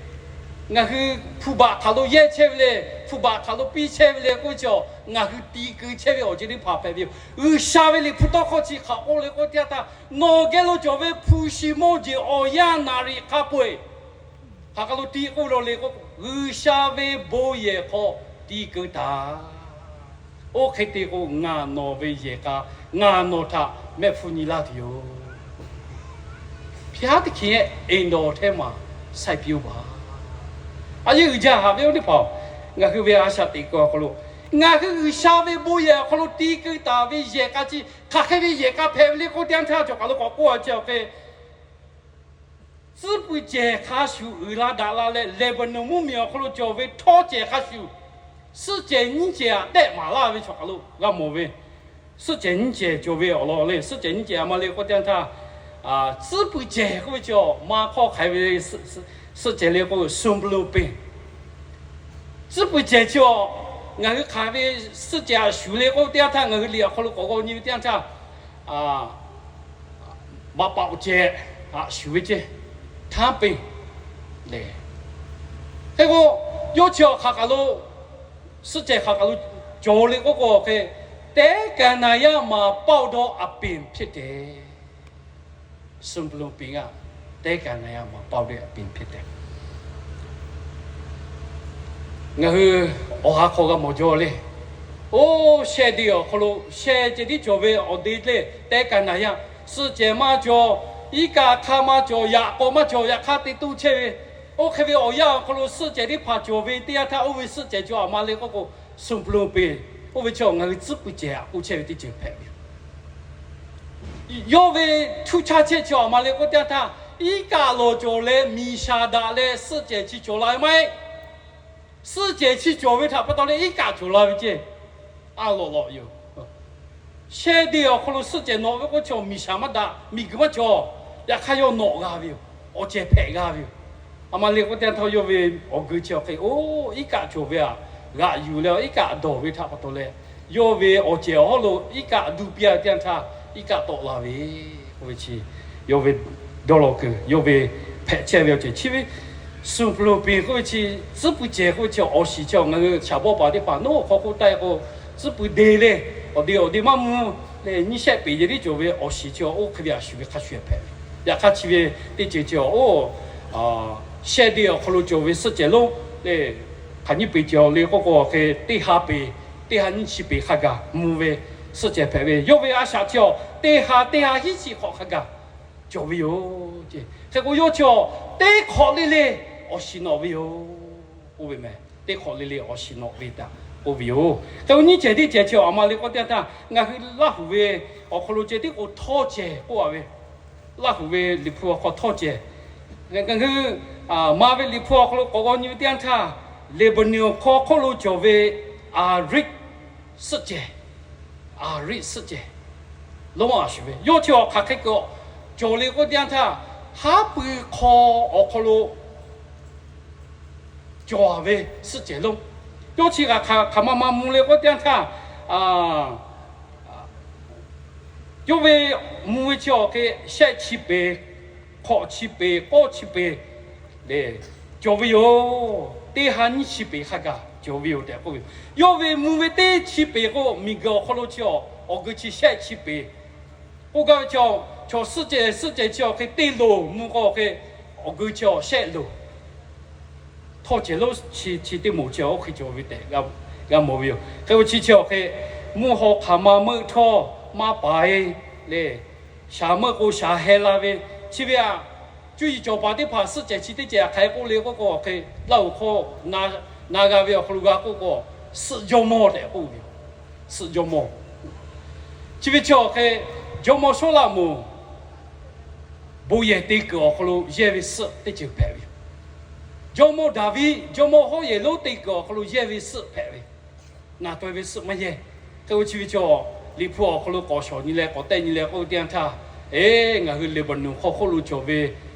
ngaˬ hui hpu baꞈ hk'aˬ lo yehˇ chehˇ ve le, hpu baꞈ hk'aˬ lo piˇ chehˇ ve le k'oˆ ve chaw, ngaˬ hui ti keu chehˇ ve awˬ ceuˬ teˇ hpaˍ hpehꞈ ve yoˬ. G'uiˬsha ve Liꞈ hpu tawˇ hkawˇ chi hk'aˬ k'oˆ le k'oˆ teˇ yanˇ htaˇ, nawˬ geh lo cawˬ ve hpu shi mawˇ jeˬ awˬ yanˇ naˍ riˍ hk'a peu-eˬ hk'aˬ hk'aˬ lo ti k'oˆ ve law le k'o, G'uiˬsha ve bon yehˬ hk'aw ti keu taˍ. Oˇ hk'e te k'o, ngaˬ nawˬ ve yehˬ k'a, ngaˬ nawˬ htaꞈ mehˆ hpfuhˇ nyi laˇ tuˬ yoˬ. ဘုရားသခင်ရဲ့ အိမ်တော်ထဲမှာ စိုက်ပျိုးပါ. A yehˇ uiˍ jaˇ haꞈ ve oˇ teˇ hpaˍ, ngaˬ hui ve a shaꞈ teꞈ kuiˬ awˬ hk'aw lo, ngaˬ hui G'uiˬsha ve bon yehˬ awˬ hk'aw lo ti keu taˍ ve yehˬ k'a chi hk'aˬ hk'e ve yehˬ k'a hpehꞈ ve le k'oˆ teˇ yanˇ htaˇ, cawˬ kaˬ lo k'awꞈ k'oˆ a chi awˬ hk'e, tcuhˉ puiˍ cehˬ hk'a shuˍ uiˍ la daꞈ la leh, Leˍbaˍnonˍ mvuhˇmiˬ awˬ hk'aw lo cawˬ ve htawˇ cehˬ hk'a shuˍ, suhˆ cehˬ nyiˇ cehˬ aꞈ tehˆ maˍ laˇ ve chaw hk'aˬ lo g'a mawˬ ve, suhˆ cehˬ nyiˇ cehˬ cawˬ ve awˬ lawn le, suhˆ cehˬ nyiˇ cehˬ a ma le k'oˆ teˇ yanˇ htaˇ, tcuhˉ puiˍ cehˬ k'oˆ ve chi awˬ ma hk'aw hk'aiˬ ve suhˆ cehˬ le k'o, Sunˍpluˆ peˍ. Tcuhˉ puiˍ cehˬ chi awˬ, ngaˬ hui hk'aiˬ ve suhˆ cehˬ a shuˍ le k'oˆ teˇ yanˇ htaˇ, ngaˬ hui liꞈ awˬ hk'aw lo k'awꞈ g'aw nyi ve teˇ yanˇ htaˇ, baꞈ paoꞈ cehˬ a shuˍ ve cehˬ, htaˇ peˍ le. Hk'e k'o, yawˇ chi awˬ hk'aˬ kaˬ lo, suhˆ cehˬ hk'aˬ kaˬ lo cawˬ le k'oˆ k'o hk'e, တဲကန္တာရမၤပေါက်သောအပင်ဖြစ်တယ်. Sunˍpluˆ peˍ g'aˇ, တဲကန္တာရမၤပေါက်တဲ့အပင်ဖြစ်တယ်. Ngaˬ hui awˬ ha hk'aw g'a mawˬ jaw le. Oˇ shehˆ de awˬ hk'aw lo shehˆ ceh tiˉ cawˬ ve awˬ de le, တဲကန္တာရ, suhˆ cehˬ maˇ cawˬ, iˉ kaˆ hk'aˇ maˇ cawˬ, yaꞈ k'aw maˇ cawˬ, yaꞈ hk'aˇ te toˇ chehˇ ve, oˇ hk'e ve awˬ yanˇ awˬ hk'aw lo suhˆ cehˬ teˇ hpaˍ cawˬ ve teˇ yanˇ htaˇ, oˇ ve suḧ cehˬ cawˬ a ma le k'oˆ k'o, Sunˍpluˆ peˍ, oˇ ve chi ngaˬ hui tcuhˉ puiˍ cehˬ aꞈ k'oˆ chehˇ ve teˇ ceuˬ hpehꞈ ve yoˬ. Yawˇ ve htuˇ chaˇ chehˇ chi a ma le k'oˆ teˇ yanˇ htaˇ, iˉ kaˆ lawˬ cawˬ leh miˬ shaˍ daꞈ leh suhˆ cehˬ chi cawˬ la ve maˇ heˆ. Suhˆ cehˬ chi cawˬ ve htaꞈ pa taw leh iˉ kaˆ cawˬ la ve ceh, a lawꞈ lawꞈ yoˬ. Shehˆ de awˬ hk'aw lo suhˆ cehˬ nawꞈ ve k'oˆ chi miˬ shaˍ maˇ daꞈ, miˬ guiˬ maˇ cawˬ. Yaꞈ hk'aˇ yawˇ nawꞈ g'a ve yoˬ. Awˬ cehˬ hpehꞈ g'a ve yoˬ. A ma le k'oˆ teˇ yanˇ htaˇ, yawˇ ve awˬ geu chi awˬ hk'e, oˇ iˉ kaˆ cawˬ ve aꞈ g'aꞈ yuˬ leh, iˉ kaˆ dawˬ ve htaꞈ pa taw leh, yawˇ ve awˬ cehˬ awˬ hawˉ lo iˉ kaˆ duˇ piˇ a ve teˇ yanˇ htaˇ, iˉ kaˆ tawˆ la ve k'oˆ ve chi, yawˇ ve dawˇ law kuiˬ, yawˇ ve hpehꞈ chehˇ ve awˬ cehˬ chi ve, Sunˍpluˆ peˍ k'oˆ ve chi, tcuhˉ puiˍ cehˬ k'oˆ ve chi awˬ shiˍ chi ngaˬ hui shaˍ bawˆ paˍ teˇ hpaˍ nawˉ awˬ hk'aw k'oˆ taˆ e k'o, tcuhˉ puiˍ de le, awˬ de awˬ de maˇ mvuh le, nyiˇ shehˆ peˍ yehˬ tiˉ cawˬ ve awˬ shiˍ chi oˇ hk'e ve a shuˍ ve hk'a shuˍ hpehꞈ ve. Yaꞈ hk'aˇ chi ve teˇ ceuˬ chi oˇ shehˆ de awˬ hk'aw lo cawˬ ve suhˆ cehˬ lonˉ le, hk'aˬ nyiˇ peˍ cawˬ le k'oˆ k'o hk'e, teˇ ha peˍ, teˇ ha nyiˇ chi peˍ hk'a gaˬ mvuh ve suhˆ cehˬ hpehꞈ ve. Yawˇ ve a shaꞈ chi awˬ teˇ ha, teˇ ha hiˉ chi hk'awꞈ hk'a gaˬ cawˬ ve yoˬ. Hk'e k'o, yawˇ chi awˬ teˇ hk'awꞈ le le awˬ shiˍ nawꞈ ve yoˬ k'oˆ ve meh. Teˇ hk'awꞈ le le awˬ shiˍ nawꞈ ve htaꞈ k'oˆ ve yoˬ. Hk'e k'o, nyiˇ cehˬ teˇ cehˬ chi awˬ a ma le k'oˆ teˇ yanˇ htaˇ, ngaˬ hui Laˇ huˍ ve awˬ hk'aw lo ceh tiˉ k'o htawˇ cehˬ k'oˆ a ve, Laˇ huˍ ve Liꞈ hpu awˬ hk'aw htawˇ cehˬ, ngaˬ hui ma ve Liꞈ hpu awˬ hk'aw lo k'awꞈ g'aw nyi ve teˇ yanˇ htaˇ, Leˍbaˍnonˍ hk'aw hk'oˆ lo cawˬ ve Aˍriˆ suhˆ cehˬ, Aˍriˆ suhˆ cehˬ lonˉ a shuˍ ve, yawˇ chi awˬ hk'aˬ hk'e kuiˬ cawˬ le k'oˆ teˇ yanˇ htaˇ, haˉ pui hk'aw awˬ hk'aw lo cawˬ ve suhˆ cehˬ lonˉ, yawˇ chi kaꞈ hk'aˬ ma ma mvuh le k'oˆ teˇ yanˇ htaˇ, yawˇ ve mvuh ve chi awˬ hk'e shehˆ chi peˍ, hk'awꞈ chi peˍ, k'awˇ chi peˍ le cawˬ ve yoˬ. Teˇ ha nyiˇ chi peˍ hk'a gaˬ cawˬ ve yoˬ tehꞈ k'oˆ ve yoˬ. Yawˇ ve mvuh ve teˇ chi peˍ k'o, miˬguiˬ awˬ hk'aw lo chi awˬ, awˬ geu chi shehˆ chi peˍ k'oˆ gaˇ ve chi, chaw suhˆ cehˬ suhˆ cehˬ chi awˬ hk'e teˇ loˍ mvuh k'o hk'e, awˬ geu chi awˬ shehˆ loˍ htawˇ cehˬ lonˉ chi chi teˇ moˍ chi oˇ hk'e cawˬ ve tehꞈ g'a mawˬ ve yoˬ. Hk'e k'o, chi chi awˬ hk'e mvuhˇ haw hk'aˬ ma meuˆ htawˇ maˇ paˍ e le, shaˍ meuˆ k'o shaˍ heh la ve, chi ve aꞈ, cuˇ yiˍ cawˬ paˍ teˇ hpaˍ suhˆ cehˬ chi teˇ cehˬ hk'aˬ hk'e k'oˆ le k'oˆ k'o hk'e, Laˇ huˍ hk'aw na g'a ve awˬ hk'aw lo g'a k'oˆ k'o, suhˆ jawˇmawˇ tehꞈ k'oˆ ve yoˬ. Suhˆ jawˇmawˇ. Chi ve chi awˬ hk'e, jawˇmawˇ Sawˉlaꞈmonˍ bon yehˬ te kuiˬ awˬ hk'aw lo yehˇ ve suhˆ teˇ ceuˬ hpehꞈ ve yoˬ. Jawˇmawˇ Daˍviˆ jawˇmawˇ hawˉ yehˬ lonˉ te kuiˬ awˬ hk'aw lo yehˇ ve suhˆ hpehꞈ ve, naˬ taweh ve suhˆ maˇ yehˇ. Hk'e k'o, chi ve chi awˬ Liꞈ hpu awˬ hk'aw lo k'awꞈ shawˍ nyi leh k'awꞈ tehˆ nyi leh k'oˆ ve teˇ yanˇ htaˇ, eˬ, ngaˬ hui Leˍbaˍnonˍ hk'aw hk'oˆ lo cawˬ ve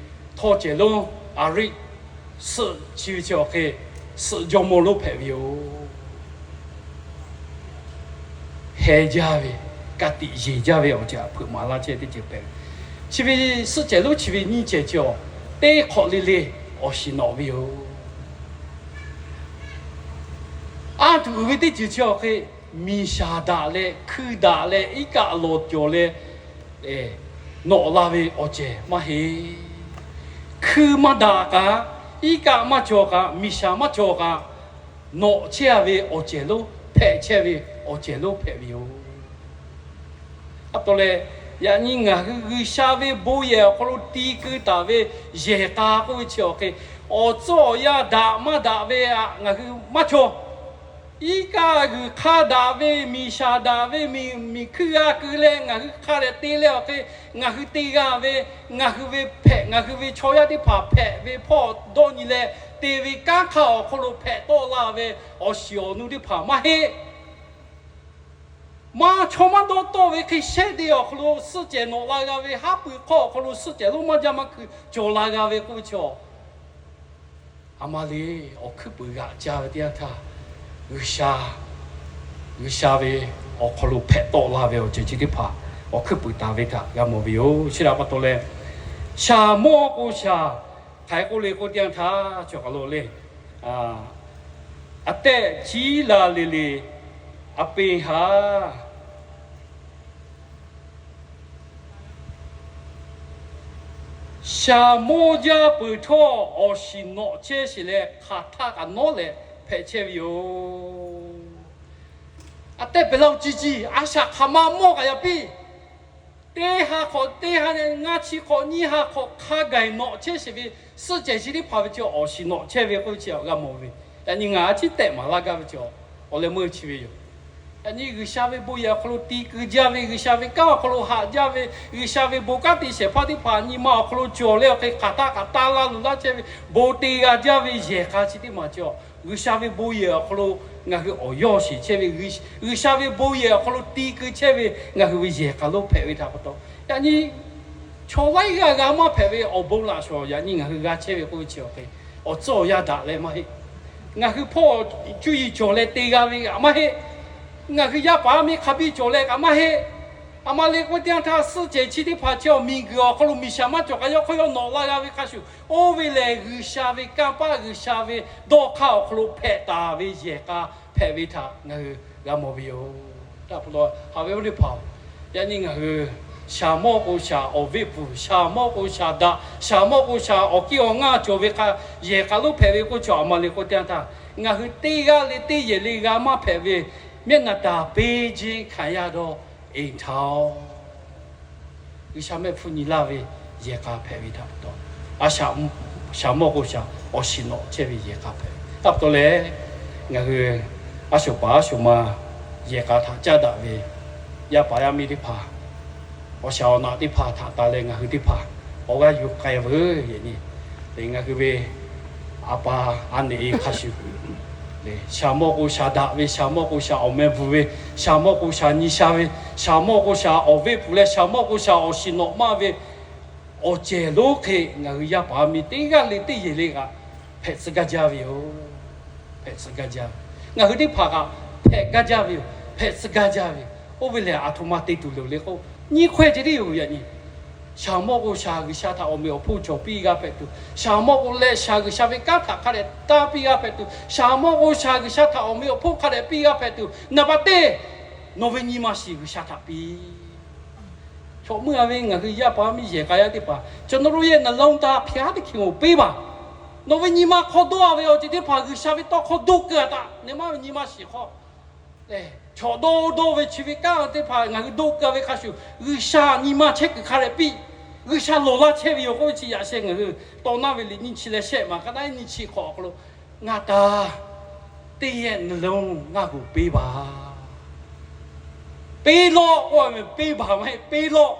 htawˇ cehˬ lonˉ Aˍriˆ suhˆ chi ve chi awˬ hk'e suhˆ jawˇmawˇ lonˉ hpehꞈ ve yoˬ. Heh jaˇ ve, ka tiꞈ yeˬ jaˇ ve awˬ ceuˬ hpeuꞈ maˍ laˇ chehˇ teˇ ceuˬ hpehꞈ ve. Chi ve suhˆ cehˬ lonˉ chi ve nyiˇ cehˬ chi awˬ teˇ hk'awꞈ le le awˬ shiˍ nawꞈ ve yoˬ. Anˇ tuˬ uiˍ ve teˇ ceuˬ chi awˬ hk'e, miˬ shaˍ daꞈ leh hkui daꞈ leh iˉ kaˆ lawˬ cawˬ leh nawꞈ la ve awˬ cehˬ maˇ heˆ. Hkui maˇ daꞈ kaꞈ, iˉ kaˆ maˇ cawˬ kaꞈ, miˬ shaˍ maˇ cawˬ kaꞈ, nawꞈ chehˇ ve awˬ cehˬ lonˉ hpehꞈ chehˇ ve awˬ cehˬ lonˉ hpehꞈ ve yoˬ. A taw leh, yaꞈ nyi ngaˬ hui G'uiˬsha ve bon yehˬ awˬ hk'aw lo ti keu taˍ ve yehˬ k'a k'oˆ ve chi awˬ hk'e, awˬ tcuhˉ awˬ yanˇ daꞈ maˇ daꞈ ve htaꞈ ngaˬ hui maˇ cawˬ. Iˉ kaˆ g'uiˬ hk'a daꞈ ve, miˬ shaˍ daꞈ ve, miˬ hkui g'a keu leh ngaˬ hui hk'a dehꞈ te leh awˬ hk'e, ngaˬ hui te g'a ve, ngaˬ hui ve hpehꞈ, ngaˬ hui ve chaw yaˇ teˇ hpaˍ hpehꞈ ve hpawˇ dawˇ nyi leh te ve kanˉ hk'aˇ awˬ hk'aw lo hpehꞈ tawˆ la ve awˬ shiˍ awˬ nu teˇ hpaˍ maˇ heˆ. Maˇ chaw maˇ dawˇ tawˆ ve hk'e shehˆ de awˬ hk'aw lo suhˆ cehˬ nawꞈ la g'a ve, haˉ pui hk'awˇ awˬ hk'aw lo suhˆ cehˬ lonˉ maˇ jaˇ maˇ hkui cawˬ la g'a ve k'oˆ ve chi, a ma le, awˬ hkuiˉ puiˍ g'aꞈ ca ve teˇ yanˇ htaˇ, G'uiˬsha, G'uiˬsha ve awˬ hk'aw lo hpehꞈ tawˆ la ve awˬ ceuˬ chi teˇ hpaˍ awˬ hkuiˉ puiˍ taˍ ve htaꞈ g'a mawˬ ve yoˬ. Chi htaꞈ pa taw leh, shaˍ mawˇ k'o shaˍ, hk'aˬ hk'e k'oˆ le k'oˆ teˇ yanˇ htaˇ cawˬ kaˬ lo le, a tehˆ ciˉ la le le, a pe ha shaˍ mawˇ jaˇ peuˬ htawˇ, awˬ shiˍ nawꞈ chehˇ sheˍ leh hk'aˬ htaˆ kaꞈ nawˉ leh hpehꞈ chehˇ ve yoˬ. A tehˆ pehˍ laˇ-oˬ, ci ci a shaꞈ hk'aˬ ma mawˇ kaꞈ yaꞈ piˇ, teˇ ha hk'awꞈ teˇ ha, ngaˇ chi hk'awꞈ nyiˇ ha hk'awꞈ hk'a gaˬ nawꞈ chehˇ sheˍ ve suhˆ cehˬ chi teˇ hpaˍ ve chi awˬ shiˍ nawꞈ chehˇ ve k'oˆ ve chi g'a mawˬ ve. Yaꞈ nyi ngaˬ a ciˉ tehꞈ maˍ laˇ gaˇ ve chi, awˬ leh meuˇ chi ve yoˬ. Yaꞈ nyi G'uiˬsha ve bon yehˬ awˬ hk'aw lo ti keu jaˇ ve, G'uiˬsha ve kanˉ awˬ hk'aw lo haꞈ jaˇ ve, G'uiˬsha ve bon kanˉ te shehˍ hpaˇ teˇ hpaˍ nyi ma awˬ hk'aw lo cawˬ leh awˬ hk'e hk'aˬ htaˆ kaꞈ taˇ laˇ luˬ laˇ chehˇ ve, bon te g'a jaˇ ve yehˬ k'a chi teˇ maˬ chi, G'uiˬsha ve bon yehˬ awˬ hk'aw lo ngaˬ hui awˬ yawˇ shiˍ chehˇ ve, G'uiˬsha ve bon yehˬ awˬ hk'aw lo ti keu chehˇ ve ngaˬ hui ve yehˬ k'a lonˉ hpehꞈ ve htaꞈ pa taw, yaꞈ nyi chaw laiˉ g'aˇ g'a maˇ hpehꞈ ve awˬ bon laꞈ shawˍ yaꞈ nyi ngaˬ hui g'a chehˇ ve k'oˆ ve chi awˬ hk'e, awˬ tcuhˉ awˬ yanˇ daꞈ leh maˇ heˆ. Ngaˬ hui hpawˇ cuˇ yiˍ cawˬ leh te g'a ve kaꞈ maˇ heˆ. Ngaˬ hui yaˇ paˍ yaˇ miˇ hk'a biˇ cawˬ leh kaꞈ maˇ heˆ. A ma le k'oˆ teˇ yanˇ htaˇ, suhˆ cehˬ chi teˇ hpaˍ chi awˬ miˬguiˬ awˬ hk'aw lo miˬ shaˍ maˇ cawˬ kaꞈ yawˇ hk'aw yawˇ nawꞈ la g'a ve hk'a shuˍ, oˇ ve lehˬ G'uiˬsha ve kanˇ paˆ, G'uiˬsha ve dawˇ hk'aˇ awˬ hk'aw lo hpehꞈ taˍ ve yehˬ k'a hpehꞈ ve htaꞈ ngaˬ hui g'a mawˬ ve yoˬ. Htaꞈ pa taw, haꞈ ve oˇ teˇ hpaˍ-oˬ, yaꞈ nyi ngaˬ hui shaˍ mawˇ k'o shaˍ awˬ veˆ pfuhˍ, shaˍ mawˇ k'o shaˍ daꞈ, shaˍ mawˇ k'o shaˍ awˬ kiˇ awˬ ngaˇ cawˬ ve hk'a, yehˬ k'a lonˉ hpehꞈ ve k'oˆ chi, a ma le k'oˆ teˇ yanˇ htaˇ, ngaˬ hui teˇ g'aˇ le teˇ yehˬ le g'a maˇ hpehꞈ ve, မျက်နှာသာပေးခြင်းခံရသောအိမ်ထောင် G'uiˬsha mehˆ hpfuhˇ nyi laˇ ve yehˬ k'a hpehꞈ ve htaꞈ pa taw, a shaꞈ, shaˍ mawˇ k'o shaˍ awˬ shiˍ nawꞈ chehˇ ve yehˬ k'a hpehꞈ ve htaꞈ pa taw leh, ngaˬ hui a shoˍ paˍ a shoˍ ma yehˬ k'a htaꞈ caˉ daꞈ ve yaˇ paˍ yaˇ miˇ teˇ hpaˍ, awˬ shaˍ awˬ naꞈ teˇ hpaˍ htaꞈ taˍ leh ngaˬ hui teˇ hpaˍ awˬ g'aˇ yuˬ k'ai veuˬ. Yaꞈ nyi ngaˬ hui ve a pa a neꞈ e hk'a shuˍ, shaˍ mawˇ k'o shaˍ daꞈ ve, shaˍ mawˇ k'o shaˍ awˬ meh bvuhˬ ve, shaˍ mawˇ k'o shaˍ nyi sha ve, shaˍ mawˇ k'o shaˍ awˬ veˆ pfuhˍ leh shaˍ mawˇ k'o shaˍ awˬ shiˍ nawꞈ maˇ ve awˬ cehˬ lonˉ hk'e ngaˬ hui yaˇ paˍ miˇ teˇ g'aˇ le teˇ yehˬ le kaꞈ hpehꞈ tcuh gaˇ jaˇ ve yoˬ. Hpehꞈ tcuh gaˇ jaˇ ve, ngaˬ hui teˇ hpaˍ kaꞈ hpehꞈ gaˇ jaˇ ve yoˬ. Hpehꞈ tcuh gaˇ jaˇ ve, oˇ ve lehˬ aˬ htoꞈ ma te tuˬ loˬ le k'o, nyiˇ hkawehˇ ceh tiˉ yoˬ. Yaꞈ nyi shaˍ mawˇ k'o shaˍ G'uiˬsha htaꞈ awˬ meꞈ awˬ hponˇ cawˬ piˇ g'a hpehꞈ tuˬ, shaˍ mawˇ k'o leh shaˍ G'uiˬsha ve kanˉ htaꞈ hk'a dehꞈ taˇ piˇ g'a hpehꞈ tuˬ, shaˍ mawˇ k'o shaˍ G'uiˬsha htaꞈ awˬ meꞈ awˬ hponˇ hk'a dehꞈ piˇ g'a hpehꞈ tuˬ, naˍ baˆ teˇ nawˬ ve nyi ma shiˍ G'uiˬsha htaꞈ piˇ. Chaw meuˇ a ve ngaˬ hui yaˇ paˍ miˇ yehˬ k'a yaˇ teˇ hpaˍ, ကျွန်တော်တို့ရဲ့ နှလုံးသား ဘုရားသခင်ကို ပေးပါ. Nawˬ ve nyi ma hk'aw dawˇ a ve awˬ ceuˬ teˇ hpaˍ G'uiˬsha ve tawˇ hkawˇ dawˇ keu a taꞈ, nehˬ maˇ ve nyi ma shiˍ hk'aw, chaw dawˇ dawˇ ve chi ve kanˉ teˇ hpaˍ ngaˬ hui dawˇ keu a ve hk'a shuˍ, G'uiˬsha nyi ma chehˇ kuiˬ hk'a dehꞈ piˇ. G'uiˬsha lawˬ laˇ chehˇ ve yoˬ k'oˆ ve chi yaꞈ sheh ngaˬ hui tawˇ naˇ ve liꞈ nyiˇ chi leh shehˆ maˬ ka naˉ nyiˇ chi hk'awꞈ awˬ hk'aw lo, ငါ့သား,သင့်ရဲ့ နှလုံး ငါ့ကို ပေးပါ. ပေးလော့ k'oˆ a ve, ပေးပါ maˇ heˆ, ပေးလော့.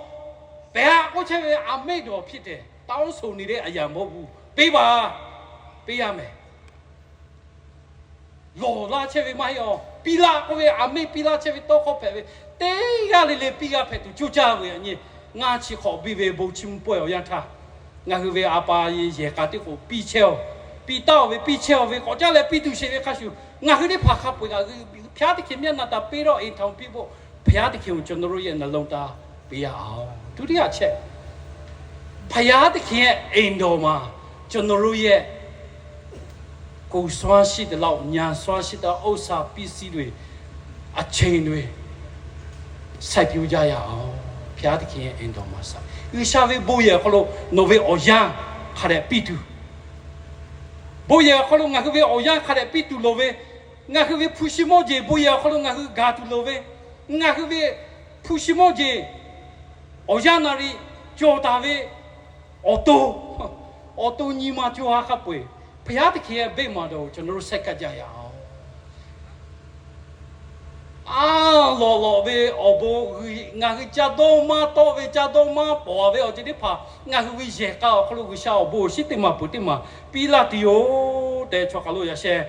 ပေး k'oˆ chehˇ ve အမိန့်တော် ဖြစ်တယ်, တောင်းဆိုနေတဲ့ အရာ မဟုတ်ဘူး. ပေးပါ, ပေးရမယ်. Lawˬ laˇ chehˇ ve maˇ heˆ aˬ, piˇ laˇ k'oˆ ve အမိန့် piˇ laˇ chehˇ ve tawˇ hkawˇ hpehꞈ ve, teˇ g'aˇ le le piˇ g'a hpehꞈ tuˬ coˇ caˇ ve. Yaꞈ nyi ngaˇ chi hk'awꞈ biˇ ve bon chiˇ mvuh pawehˇ awˬ yanˇ htaˇ, Ngaˬ hui ve a pa yehˬ k'a teˇ k'o piˇ chehˇ-oˬ, piˇ taˍ-oˬ ve, piˇ chehˇ-oˬ ve k'awꞈ caˇ leh piˇ tuˬ sheˍ ve hk'a shuˍ, ngaˬ hui teˇ hpaˍ hk'a peu-eˬ ngaˬ hui ဘုရားသခင်မျက်နှာသာ peˇ rawˇ အိမ်ထောင်ပြုဖို့ ဘုရားသခင်ကို ကျွန်တော်တို့ရဲ့ နှလုံးသား ပေးရအောင်။ ဒုတိယအချက် ဘုရားသခင်ရဲ့ အိမ်တော်မှာ ကျွန်တော်တို့ရဲ့ ကိုယ်စွမ်းရှိသလောက် ဉာဏ်စွမ်းရှိသလောက် ဥစ္စာပစ္စည်းတွေ အချိန်တွေ စိုက်ပျိုးကြရအောင်။ ဘုရားသခင်ရဲ့ အိမ်တော်မှာ စိုက် G'uiˬsha ve bon yehˬ awˬ hk'aw lo nawˬ ve awˬ yanˇ hk'a dehꞈ piˇ tuˬ, bon yehˬ awˬ hk'aw lo ngaˬ hui ve awˬ yanˇ hk'a dehꞈ piˇ tuˬ loˍ ve, ngaˬ hui ve hpu shi mawˇ jeˬ bon yehˬ awˬ hk'aw lo ngaˬ hui gaˬ tuˬ loˍ ve, ngaˬ hui ve hpu shi mawˇ jeˬ awˬ yanˇ naˍ riˍ cawˬ taˍ ve awˬ to, awˬ to nyi ma co ha hk'a peu-eˬ ဘုရားသခင်ရဲ့ ဗိမာန်တော်ကို ကျွန်တော်တို့ ဆက်ကပ်ကြရအောင်. A lawꞈ lawꞈ ve awˬ bon, ngaˬ hui ca dawˇ maˇ tawˆ ve, ca dawˇ maˇ pawˍ ve awˬ ceuˬ teˇ hpaˍ ngaˬ hui ve yehˬ k'a awˬ hk'aw lo G'uiˬsha awˬ bon awˬ shinˉ teˇ maˬ peuˬ teˇ maˬ piˇ laˇ tuˬ yoˬ tehꞈ, chaw hk'aˬ lo yaꞈ sheh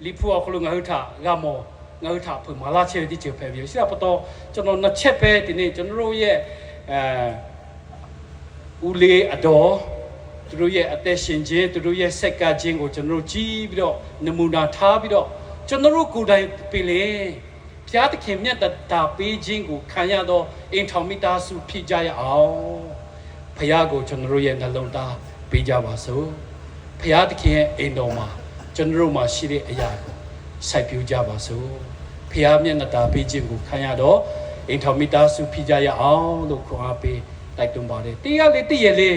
Liꞈ hpu awˬ hk'aw lo ngaˬ hui htaꞈ g'a mawˬ, ngaˬ hui htaꞈ hpeuꞈ maˍ laˇ chehˇ ve teˇ ceuˬ hpehꞈ ve yoˬ. Chi htaꞈ pa taw, ကျွန်တော် နှစ်ချက်ပဲ ဒီနေ့ ကျွန်တော်တို့ရဲ့ ဦးလေးအတော် သူတို့ရဲ့ အသက်ရှင်ခြင်း သူတို့ရဲ့ ဆက်ကပ်ခြင်းကို ကျွန်တော်တို့ ကြည့်ပြီးတော့ နမူနာထားပြီးတော့ ကျွန်တော်တို့ကိုယ်တိုင်ပင်လျှင် ဘုရားသခင်မျက်နှာသာပေးခြင်းကို ခံရသော အိမ်ထောင်မိသားစု ဖြစ်ကြရအောင်။ ဘုရားကို ကျွန်တော်တို့ရဲ့ နှလုံးသား ပေးကြပါစို့။ ဘုရားသခင်ရဲ့ အိမ်တော်မှာ ကျွန်တော်တို့မှာရှိတဲ့ အရာကို စိုက်ပျိုးကြပါစို့။ ဘုရားမျက်နှာသာပေးခြင်းကို ခံရသော အိမ်ထောင်မိသားစု ဖြစ်ကြရအောင်လို့ ခွန်အားပေး တိုက်တွန်းပါတယ်။ Teˇ g'aˇ le teˇ yehˬ le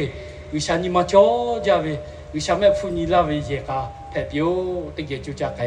G'uiˬsha nyi ma cawˇ jaˇ ve, G'uiˬsha mehˆ hpfuhˇ nyi laˇ ve yehˬ k'a hpehꞈ piˇ-oˬ. Teˇ geh coˇ caˇ k'ai